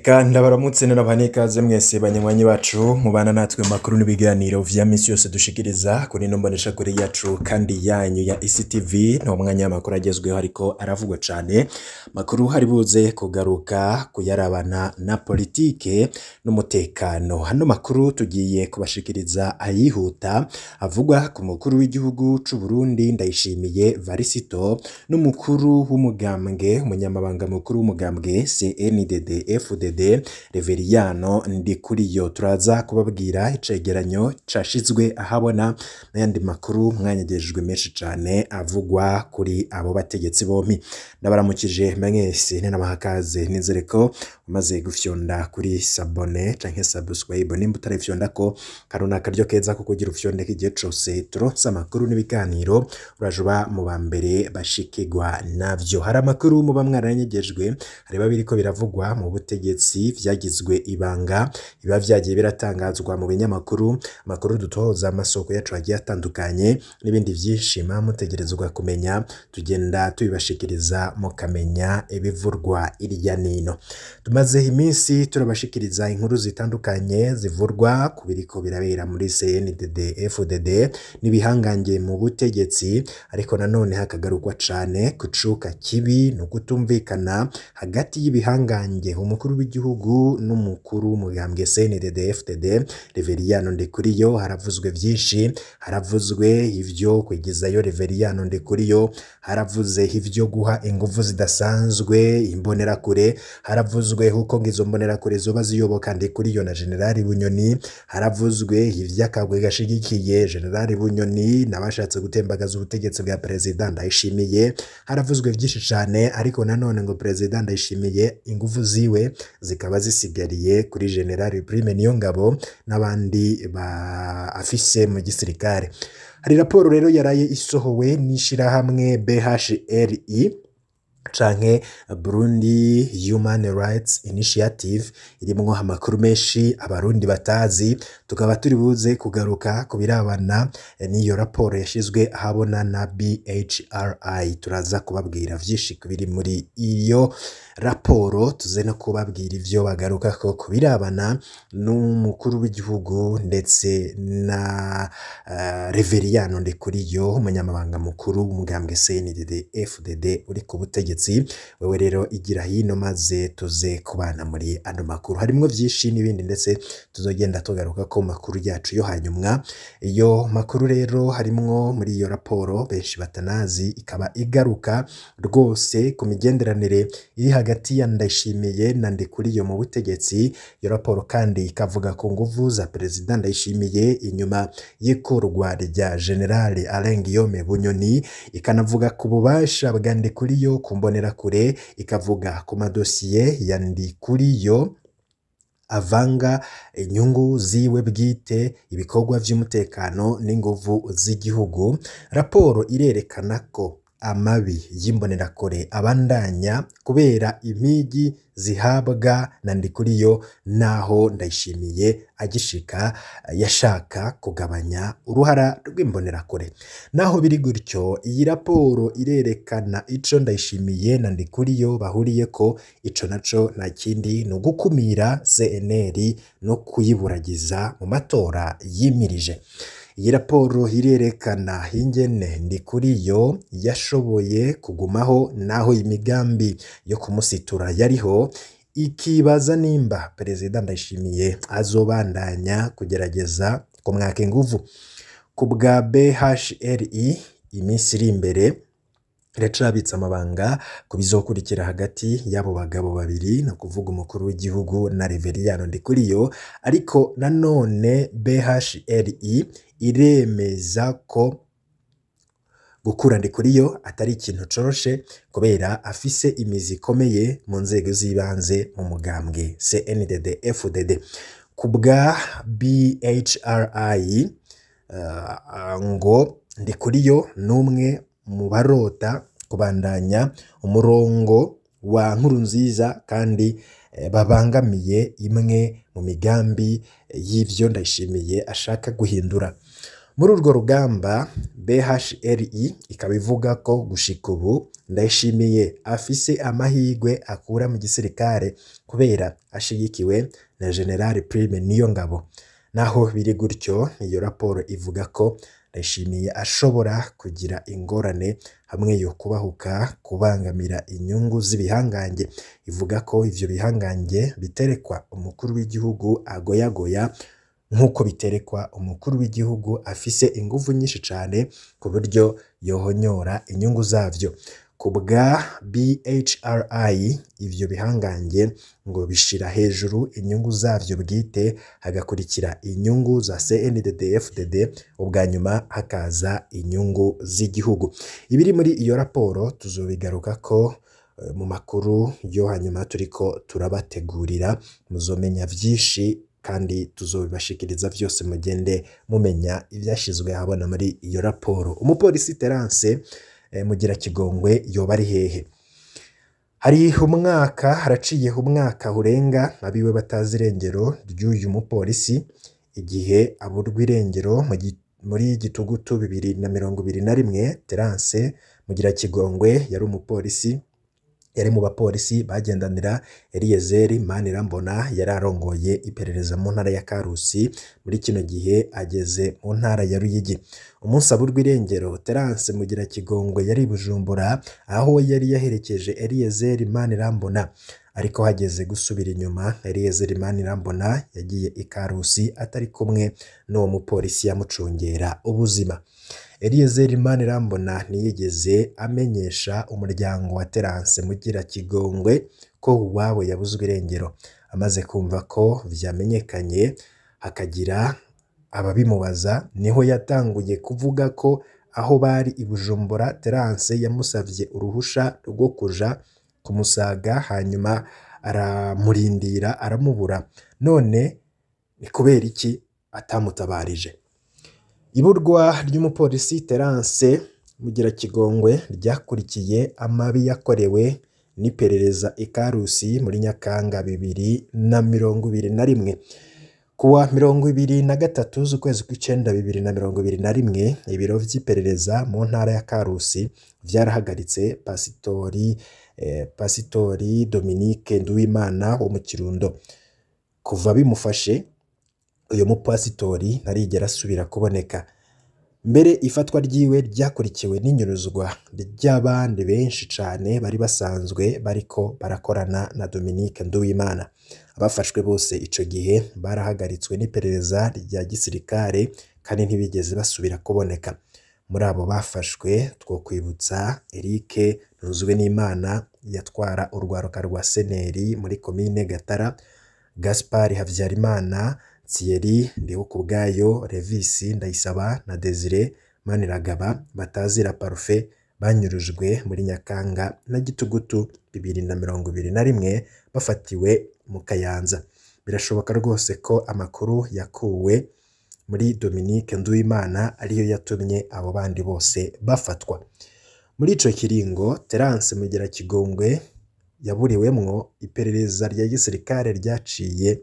Reka ndabaramutse nanabaha n'ikaze mwese banywanyi bacu mubana natwe mu makuru n'ibiganiro vya misi yose dushikiriza kuri ino mboneshakure yacu kandi yanyu ya ECTV. Ni umwanya w'amakuru agezweho ariko aravugwa cane, makuru hari buze kugaruka kuyarabana na politike n'umutekano. Hano makuru tugiye kubashikiriza ayihuta avugwa ku mukuru w'igihugu c'u Burundi Ndayishimiye Varisito n'umukuru w'umugambwe, umunyamabanga mukuru w'umugambwe CNDD FDD Reveriyano Ndikuriyo. Turaza kubabwira icegeranyo cashizwe ahabona n'ayandi makuru mwanyagejejwe menshi cane avugwa kuri abo bategetsi bompi. Ndabaramukije mwese ninabaha kaze, nizere ko umaze gufyonda kuri sabone canke subscribe. Nimba utarifyonda ko kano ni akaryo keza ko kugira ufyondeke igihe cose turonse amakuru n'ibiganiro, uraje uba mu ba mbere bashikirwa navyo. Hari amakuru muba mwaranyegejwe, hari biba biriko biravugwa mu butegetsi vyagizwe ibanga, biba vyagiye biratangazwa mu binyamakuru, amakuru dutohoza amasoko yacu agiye atandukanye n'ibindi vyinshi muba mutegerezwa kumenya, tugenda tubibashikiriza mukamenya ibivurwa irya nino. Tumaze iminsi turabashikiriza inkuru zitandukanye zivurwa ku biriko birabera muri CNDD FDD n'ibihangange mu butegetsi, ariko nanone hakagarukwa cane ku cuka kibi no kutumvikana hagati y'ibihangange umukuru w'igihugu n'umukuru w'umugambwe CNDD FDD Reveriyano Ndikuriyo. Haravuzwe vyinshi, haravuzwe ivyo kwigizayo Reveriyano Ndikuriyo, haravuze ivyo guha inguvu zidasanzwe imbonerakure, haravuzwe uko ngo izo mbonerakure zoba ziyoboka Ndikuriyo na Generali Bunyoni, haravuzwe ivy'akagwi gashigikiye Generali Bunyoni n'abashatse gutembagaza ubutegetsi bwa Perezida Ndayishimiye. Haravuzwe vyinshi cane, ariko nanone ngo Perezida Ndayishimiye inguvu ziwe zikaba zisigariye kuri Generali Prime Niyongabo n'abandi ba afise mu gisirikare. Hari raporo rero yaraye isohowe n'ishirahamwe BHRI canke Burundi Human Rights Initiative, irimwo amakuru menshi abarundi batazi. Tukaba turi buze kugaruka ku birabana n'iyo raporo yashizwe ahabona na BHRI. Turaza kubabwira vyinshi biri muri iyo raporo, tuze no kubabwira ivyo bagarukako ku birabana n'umukuru w'igihugu ndetse na Reveriyano Ndikuriyo, umunyamabanga mukuru w'umugambwe CNDD FDD uri ku butegetsi. Wewe rero igira hino maze tuze kubana muri ano makuru, harimwo vyinshi n'ibindi ndetse tuzogenda tugaruka ko makuru yacu yo hanyuma. Iyo makuru rero harimwo muri iyo raporo benshi batanazi, ikaba igaruka rwose ku migenderanire iri hagati ya Ndayishimiye na Ndikuriyo mu butegetsi. Iyo raporo kandi ikavuga ku nguvu za Perezida Ndayishimiye inyuma y'ikurwa rya General Alain Guillaume Bunyoni, ikanavuga ku bubasha bwa Ndikuriyo ku mbonerakure, ikavuga ku madosiye ya Ndikuriyo avanga inyungu ziwe bwite, ibikorwa vy'umutekano n'inguvu z'igihugu. Raporo irerekana ko amabi y'imbonerakure abandanya kubera impigi zihabwa na Ndikuriyo, naho Ndayishimiye agishika yashaka kugabanya uruhara rw'imbonerakure. Naho biri gutyo, iyi raporo irerekana ico Ndayishimiye na Ndikuriyo bahuriyeko, ico naco nta kindi ni ugukumira CNL no kuyiburagiza mu matora yimirije. Iyi raporo irerekana ingene Ndikuriyo yashoboye kugumaho naho imigambi yo kumusitura yariho, ikibaza nimba Perezida Ndayishimiye azobandanya kugerageza kumwaka inguvu. Ku bwa BHRI, iminsi iri imbere iracabitse amabanga ku bizokurikira hagati y'abo bagabo babiri, ni ukuvuga umukuru w'igihugu na Reveriyano Ndikuriyo. Ariko nanone BHRI iremeza ko gukura Ndikuriyo atari ikintu coroshe kubera afise imizi ikomeye mu nzego z'ibanze mu mugambwe CNDD FDD. Ku bwa BHRI ngo Ndikuriyo n'umwe mu barota kubandanya umurongo wa Nkurunziza kandi babangamiye imwe mu migambi y'ivyo Ndayishimiye ashaka guhindura. Muri urwo rugamba BHRI ikaba ivuga ko gushika ubu Ndayishimiye afise amahirwe akura mu gisirikare. kubera ashigikiwe na General Prime Niyongabo. Naho biri gutyo, iyo raporo ivuga ko Ndayishimiye ashobora kugira ingorane hamwe yo kubahuka kubangamira inyungu z'ibihangange. Ivuga ko ivyo bihangange biterekwa umukuru w'igihugu agoyagoya nk'uko biterekwa umukuru w'igihugu afise inguvu nyinshi cane ku buryo yohonyora inyungu zavyo. Ku bwa BHRI, ivyo bihangange ngo bishira hejuru inyungu zavyo bwite, hagakurikira inyungu za CNDD-FDD, ubwa nyuma hakaza inyungu z'igihugu. Ibiri muri iyo raporo tuzobigarukako mu makuru yo hanyuma turiko turabategurira, muzomenya vyinshi kandi tuzobibashikiriza vyose, mugende mumenya ivyashizwe ahabona muri iyo raporo. Umupolisi Terence Mugirakigongwe yoba ari hehe? Hari umwaka, haraciye umwaka urenga abiwe batazi irengero ry'uyu mupolisi, igihe aburwa irengero muri Gitugutu 2021. Terence Mugirakigongwe yari umupolisi, yari mu bapolisi bagendanira Eliezer Manirambona, yari arongoye iperereza mu ntara ya Karusi. Muri kino gihe ageze mu ntara ya Ruyigi. Umunsi aburwa irengero, Terence Mugirakigongwe yari i Bujumbura, aho yari yaherekeje Eliezer Manirambona. Ariko hageze gusubira inyuma, Eliezer Manirambona yagiye i Karusi atari kumwe n'uwo mupolisi yamucungera ubuzima. Eliezer Manirambona ntiyigeze amenyesha umuryango wa Terence Mugirakigongwe ko uwabo yabuzwe irengero. Amaze kumva ko vyamenyekanye hakagira ababimubaza, niho yatanguye kuvuga ko aho bari i Bujumbura Terence yamusavye uruhusha rwo kuja kumusaga, hanyuma aramurindira aramubura. None ni kubera iki atamutabarije? Iburwa ry'umupolisi Terence Mugirakigongwe ryakurikiye amabi yakorewe n'iperereza i Karusi muri Nyakanga 2021. Kuwa 23 z'ukwezi kw'icenda 2021, ibiro vy'iperereza mu ntara ya Karusi vyarahagaritse Pasitori Dominique Nduwimana wo mu Kirundo. Kuva bimufashe, uyu mupasitori ntarigera asubira kuboneka. Mbere ifatwa ryiwe ryakurikiwe n'inyuruzwa ry'abandi benshi cane bari basanzwe bariko barakorana na Dominique Nduwimana. Abafashwe bose ico gihe barahagaritswe n'iperereza rya gisirikare kandi ntibigeze basubira kuboneka. Muri abo bafashwe twokwibutsa Eric Ntunzwenimana yatwara urwaruka rwa Seneri muri komine Gatara, Gaspard Havyarimana, Thierry Ndihokubwayo, Revisi Ndayisaba na Desire Maniragaba batazira Parufe banyurujwe muri Nyakanga na Gitugutu 2021 bafatiwe mu Kayanza. Birashoboka rwose ko amakuru yakuwe muri Dominique Nduwimana ariyo yatumye abo bandi bose bafatwa. Muri ico kiringo Terence Mugirakigongwe yaburiwemwo, iperereza rya gisirikare ryaciye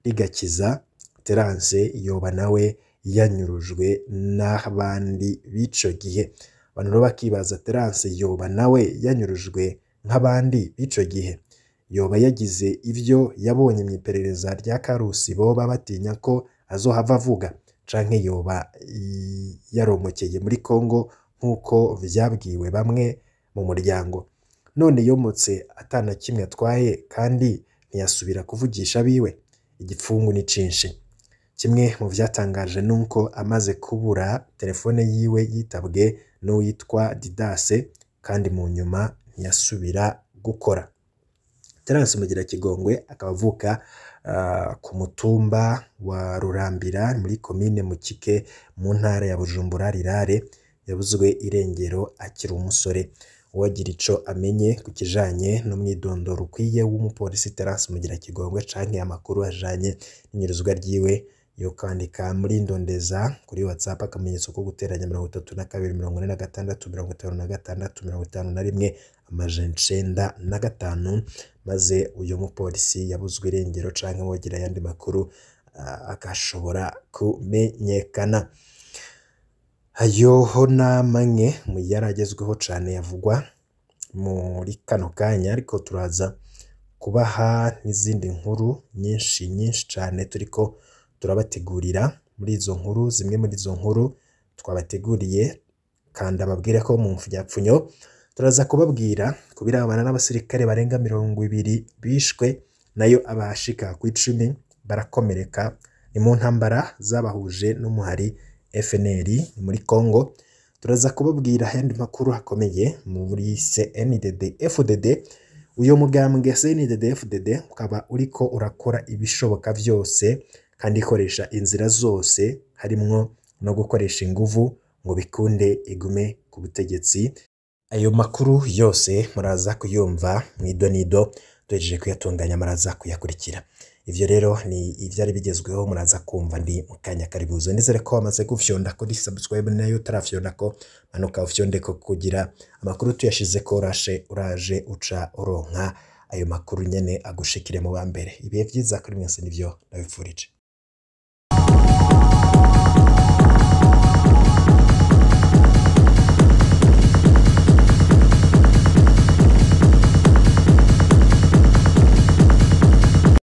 rigakiza Terence yoba nawe yanyurujwe n'abandi b'ico gihe. Abantu rero bakibaza, Terence yoba nawe yanyurujwe nk'abandi b'ico gihe? Yoba yagize ivyo yabonye mw'iperereza rya Karusi boba batinya ko azohava avuga, canke yoba yaromokeye muri Kongo nk'uko vyabwiwe bamwe mu muryango? None yomotse atana kimwe atwaye kandi ntiyasubira kuvugisha abiwe? Igipfungu ni cinshi. Kimwe mu vyatangaje nuko amaze kubura telefone yiwe yitabwe n'uwitwa Didase, kandi mu nyuma ntiyasubira gukora. Terence Mugirakigongwe akaba avuka ku mutumba wa Rurambira muri komine Mukike mu ntara ya Bujumbura Rirare. Yabuzwe irengero akiri umusore. Uwagira ico amenye ku kijanye n'umwidondoro ukwiye w'umupolisi Terence Mugirakigongwe canke amakuru ajanye n'inyuruzwa ryiwe, yo kwandika muri Ndondeza kuri WhatsApp akamenyetso ko guteranya 32 46 56 51 905, maze uyu mupolisi yabuzwe irengero canke wogira ayandi makuru akashobora kumenyekana. Ayo namwe mu yaragezweho cane yavugwa muri kano kanya, ariko turaza kubaha n'izindi nkuru nyinshi nyinshi cane turiko turabategurira. Muri izo nkuru, zimwe muri izo nkuru twabateguriye, kanda babwire ko mu mfunyapfunyo turaza kubabwira ku birabana n'abasirikare barenga 20 bishwe, nayo abashika ku 10 barakomereka. Ni mu ntambara zabahuje n'umuhari FNL muri Congo. Turaza kubabwira ayandi makuru akomeye muri CNDD FDD. Uyo mugambwe CNDD FDD ukaba uriko urakora ibishoboka vyose kandi ikoresha inzira zose, harimwo no gukoresha inguvu ngo bikunde igume ku butegetsi. Ayo makuru yose muraza kuyumva mw'idonido, duhejeje kuyatunganya muraza kuyakurikira. Ivyo rero ni ivyari bigezweho, muraza kumva ndi mu kanya karibuze. Nizere ko wamaze gufyonda kuri subscribe, nayo utarafyonda ko manuka ufyondeko kugira amakuru tuyashizeko urashe uraje uca uronka ayo makuru nyene agushikire mu ba mbere. Ibihe vyiza kuri mwese nivyo ndabipfurije.